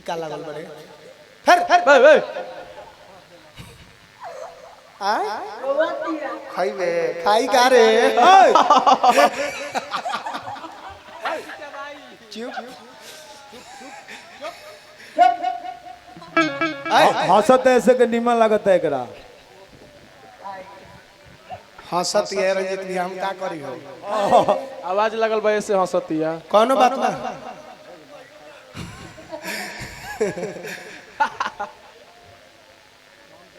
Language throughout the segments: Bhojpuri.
का लागल बड़े फिर बे बे आय खाइबे खाई का रे चुप। आय हंसत ऐसे के निमन लगत है एकरा। हंसत ये रंजित भी हम का करी हो। आवाज लगल बा ऐसे हंसतिया। कोनो बात ना।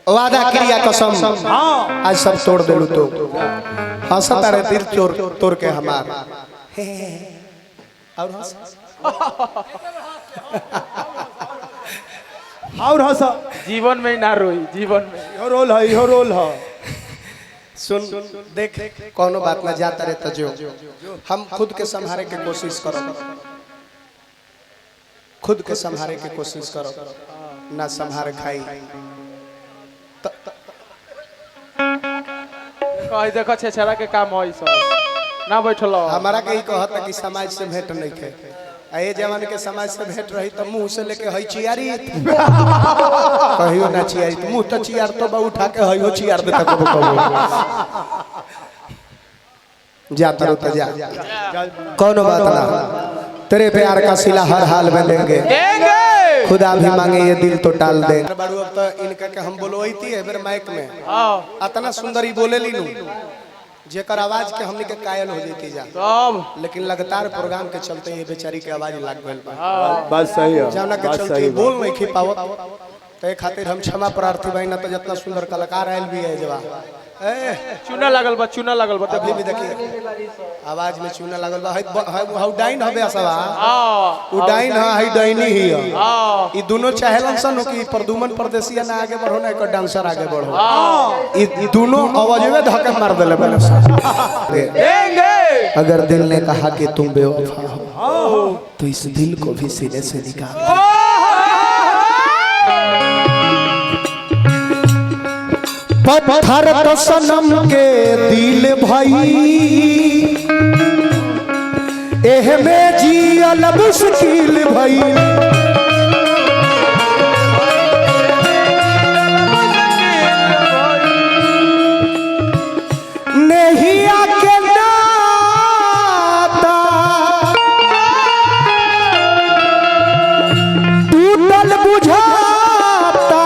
वादा क्रिया कसम आज सब तोड़ देलू तो हंसत अरे दिल चोर तोड़ के हमार और हंस और हंस। जीवन में ही ना रोई, जीवन में। इहो रोल है, इहो रोल है। सुन देख कोनो बात ना, जाता रे तो जो हम खुद के संभारे के कोशिश करो, खुद के संभारे के कोशिश करो ना संभार खाई। देखो देखो छेछरा के काम होई सब ना बैठल। हमारा के ई कहत कि समाज से भेंट नहीं खे, आ ये जवान के समाज से भेंट रही तो मुंह से लेके हई चियारी कहियो ना चियारी, मुंह तो चियार तो बा उठा के हई हो चियार देता कबो कबो। जा तरु तो जा, कोनो बात ना, तेरे प्यार का सिला हर हाल में देंगे, खुदा भी मांगे ये दिल तो टाल दे। बाड़ू अब तो इनका के हम बोलवैती है बेर माइक में, अतना सुंदर ही बोले लीनू जेकर आवाज के हमनी के कायल हो जैती जा, लेकिन लगातार प्रोग्राम के चलते ये बेचारी के आवाज लाग गइल बा। बात सही है, जाना के बात चलते सही बोल नहीं खी पावत, तो ए खातिर हम क्षमा प्रार्थी भाई ना तो जितना सुंदर कलाकार आयल भी है जवा ए चूना लागल बा, चूना लागल बा। अभी भी देखिए आवाज में चूना लागल बा। हई डाइन हबे असवा, उ डाइन ह हई डाइनी ही ह। ई दोनों चाहेलन सन कि प्रदुमन परदेसिया ना आगे बढ़ो ना एकर डांसर आगे बढ़ो, ई दोनों आवाज में धक्का मार देले बने सन। अगर दिल ने कहा कि तुम बेवफा हो तो इस दिल को भी सीने से निकाल। पत्थर तो सनम के दिल भाई एह में जियल मुश्किल भाई, नहीं आके नाता टूटल बुझाता,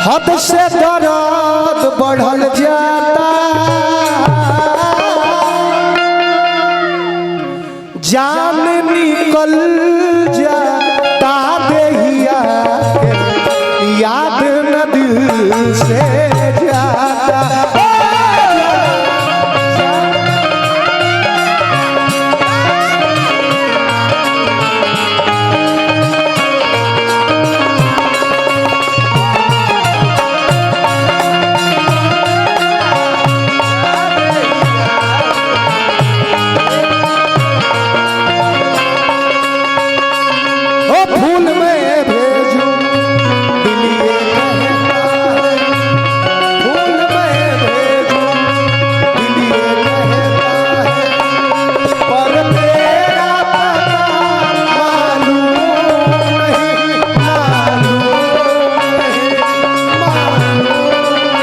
हद से दर्द बढ़ल जाता, जान निकल जाता देहिया के याद न दिल से जाता। ओ फूल में भेजू दिल ये कहता है, फूल में भेजू दिल ये कहता है, पर तेरा पता मालूम नहीं, मालूम नहीं, मालूम नहीं।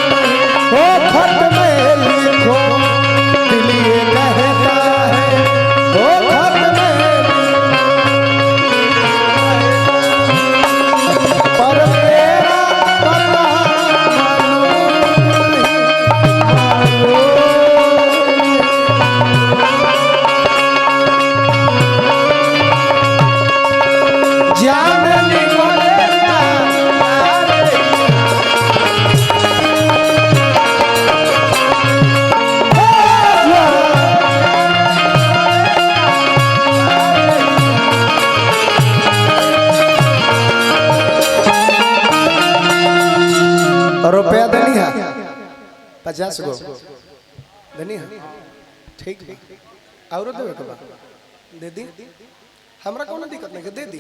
ओ खत में लिखो दिल ये कहता है, ओ खत में पर तेरा पता मालूम नहीं, मालूम नहीं। जान निकले रुपया देनी है 50 गो देनी है, ठीक बा। औरो देवे के बा दे दी, हमरा कोनो दिक्कत नहीं, दे दी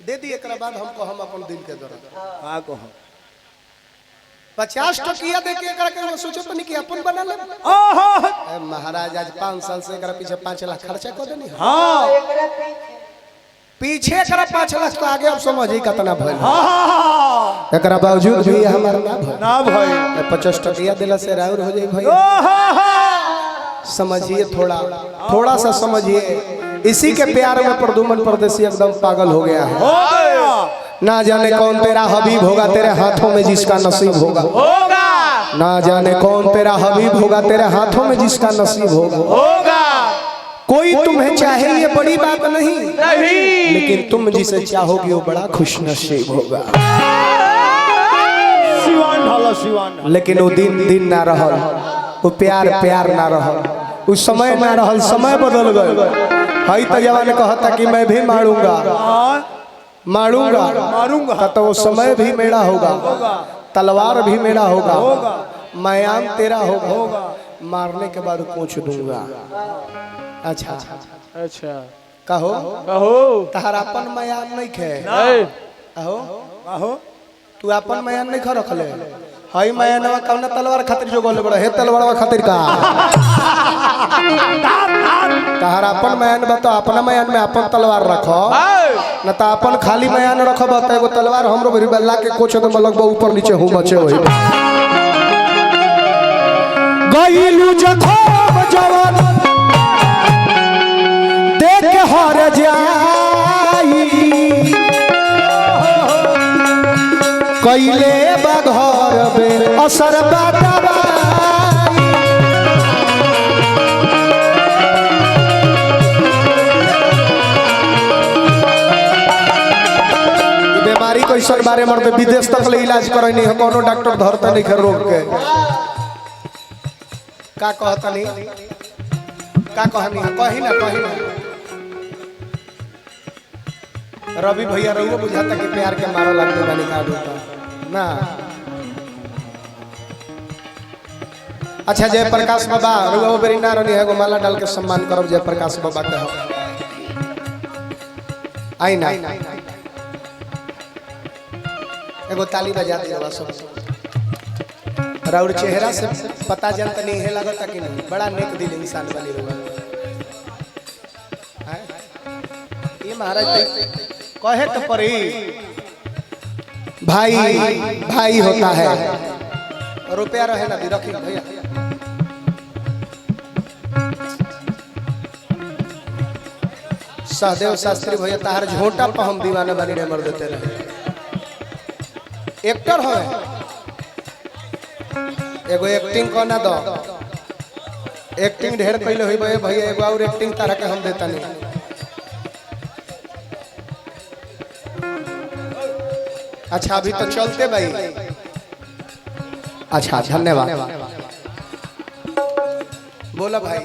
दे दी। एकरा बाद हमको हम अपन दिल के दर्द का कहो। 50 टकिया दे के एकरा के सोचो तनी कि अपन बना ले। ओहो महाराज आज 5 साल से एकरा पीछे 5 लाख खर्चा कर देनी। हां पीछे एकरा 5 लाख तो आगे अब समझी कितना भइल। हां एकरा बावजूद भी हमार ना भइल। ना भइल। 50 टकिया देला से राउर हो जाई भाई। ओहो समझिए, थोड़ा थोड़ा सा समझिए। इसी के प्यार में प्रदुमन परदेसी एकदम पागल हो गया है। हो गया। ना जाने कौन तेरा हबीब होगा, तेरे हाथों में जिसका नसीब होगा। होगा। ना जाने कौन तेरा हबीब होगा, तेरे हाथों में जिसका नसीब होगा। होगा। कोई तुम्हें चाहे ये बड़ी बात नहीं, नहीं, लेकिन तुम जिसे चाहोगे वो बड़ा खुश नसीब होगा। सिवान ढाला सिवान। लेकिन वो दिन दिन ना रहल, वो प्यार प्यार ना रहल, उस समय ना रहल, समय बदल गए। हई तो जवान कहता कि मैं भी मारूंगा मारूंगा मारूंगा, तो वो समय भी मेरा होगा, तलवार भी मेरा होगा, मयान तेरा होगा, मारने के बाद पूछ दूंगा। अच्छा अच्छा कहो कहो तहरा अपन मयान नहीं खे। कहो कहो तू अपन मयान नहीं खा रखले। हई मयानवा कौन तलवार खातिर जो गोले बड़ा हे तलवारवा खातिर का तहरा अपन मयान बता, अपना मयान में अपन तलवार रखो न त अपन खाली मयान रखब त एगो तलवार हमरो भरी बल्ला के कोछ तो लगबो ऊपर नीचे हूं बचे होई। गईलू जखम जवान देख हर जाई, कइले बघर बे असर बाटवाई। बीमारी कैसन बारे मरते विदेश तक ले इलाज करे नहीं, कोनो डॉक्टर धरता नहीं रोग के। का कहतनी का कहनी कही ना कही ना। रवि भैया रहुआ बुझाता कि प्यार के मारा लगते बानी का होता ना। अच्छा जयप्रकाश बाबा रहुआ बेरी ना रहनी है, एगो माला डाल के सम्मान करब जयप्रकाश बाबा के। आई ना एगो ताली बजा दिया सब। राउर चेहरा से पता जनता नहीं है लगता कि नहीं बड़ा नेक दिल इंसान वाली रहुआ। ये महाराज कहे तो परी भाई भाई होता है। रुपया रहे ना रखी भैया। सहदेव शास्त्री भैया तार झोटा पर हम दीवाना बनी रे मर देते रहे। एक्टर है एगो एक्टिंग कोना दो, एक्टिंग ढेर पहले होई भैया, एगो और एक्टिंग तारा के हम देता नहीं। अच्छा अभी तो चलते भाई। अच्छा धन्यवाद। बोला भाई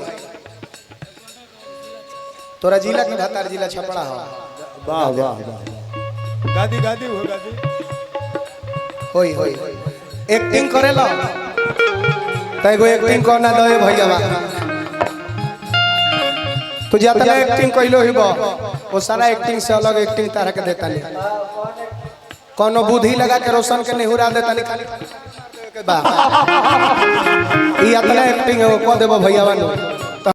तोरा जिला के भतार जिला छपरा हो। वाह वाह वाह गादी गादी हो गादी होई होई एक्टिंग करेला त एगो एक्टिंग करना दे भैया। तू जितना एक्टिंग कइलो हिबो वो सारा एक्टिंग से अलग एक्टिंग तारा के देता नहीं। कोनो बुद्धि लगा के रोशन के निहुरा देता नहीं, खाली बा ई इतना एक्टिंग है वो कह देबो भैया।